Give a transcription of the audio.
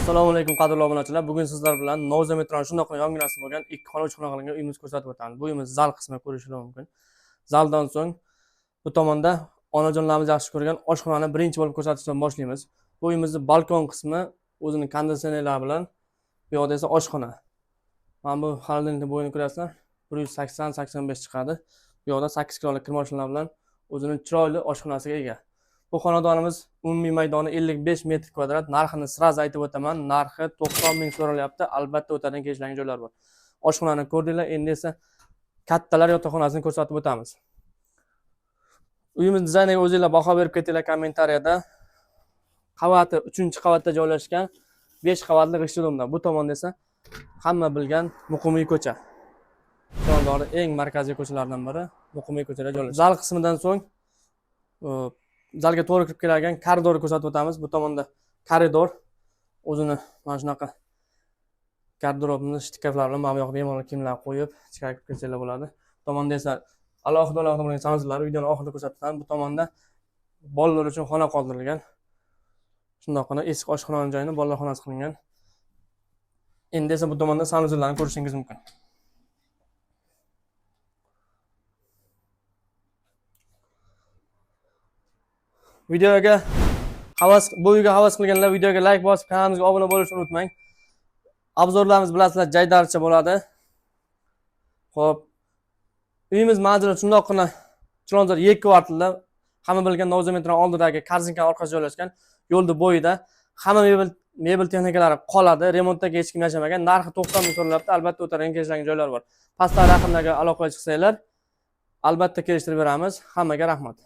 Assalomu alaykum, qadrli obunachilar. Bugun sizlar bilan Novza metroni shundoq yonginasida bo'lgan 2 xona, 3 xona qilingan uyimizni ko'rsatib o'tamiz. Bu uyimiz zal qismini ko'rishingiz mumkin. Zaldan so'ng bu tomonda onajonlarimiz yaxshi ko'rgan oshxonani birinchi bo'lib ko'rsatishdan boshlaymiz. Bu uyimizni balkon qismi o'zini konditsionerlari bilan, bu yoqda esa oshxona. Mana bu xolodilnikning bo'yini ko'rasizlar, 180-85 chiqadi. Bu yoqda 8 kilolik kir mashinalar bilan o'zini chiroyli oshxonasiga ega. Bu xonadonimiz umumiy maydoni 55 metr kvadrat. Narxini сразу aytib o'taman. Narxi 90 ming so'ralyapti. Albatta o'tadigan kelishilgan joylar bor. Oshxonani ko'rdinglar, endi esa kattalar yotoqxonasini ko'rsatib o'tamiz. Uyimiz dizayniga o'zinglar baho berib ketinglar kommentariyada. Qavati 3-qavatda joylashgan 5 qavatli g'ishtli domda. Bu tomonda esa hamma bilgan Muqimiy ko'cha. Chilonzorning eng markaziy ko'chalaridan biri Muqimiy ko'chada joylashgan. Zal qismidan so'ng zalga to'g'ri kirib keladigan koridorni ko'rsatib o'tamiz. Bu tomonda koridor o'zini mana shunaqa garderobni shkaflar bilan mana bu yoqda bemalol kiyimlar qo'yib chiqarib kirsanglar bo'ladi. Bu tomonda esa alohida alohida bo'lgan sanuzlar videoni oxirida ko'rsatib o'taman. Bu tomonda bolalar uchun xona qoldirilgan. Shundoqqina eski oshxonaning joyini bolalar xonasi qilingan. Endi esa bu tomonda sanuzlarni ko'rishingiz mumkin. Videoga havas, bu uyga havas qilganlar videoga like bosib kanalimizga obuna bo'lishni unutmang. Obzorlarimiz bilasizlar jaydarcha bo'ladi. Xo'p. Uyimiz manzili shundoqqina Chilonzor 2 kvartalda hamma bilgan Novza metroning oldidagi korzinkaning orqasida joylashgan, yo'lni bo'yida hamma mebel texnikalari qoladi. Remontdagi hech kim yashamagan. Narxi 90 ming so'ralyapti. Albatta o'tadigan kelishilgan joylar bor. Pastdagi raqamlarga aloqaga chiqsanglar, albatta kelishtirib beramiz. Hammaga rahmat.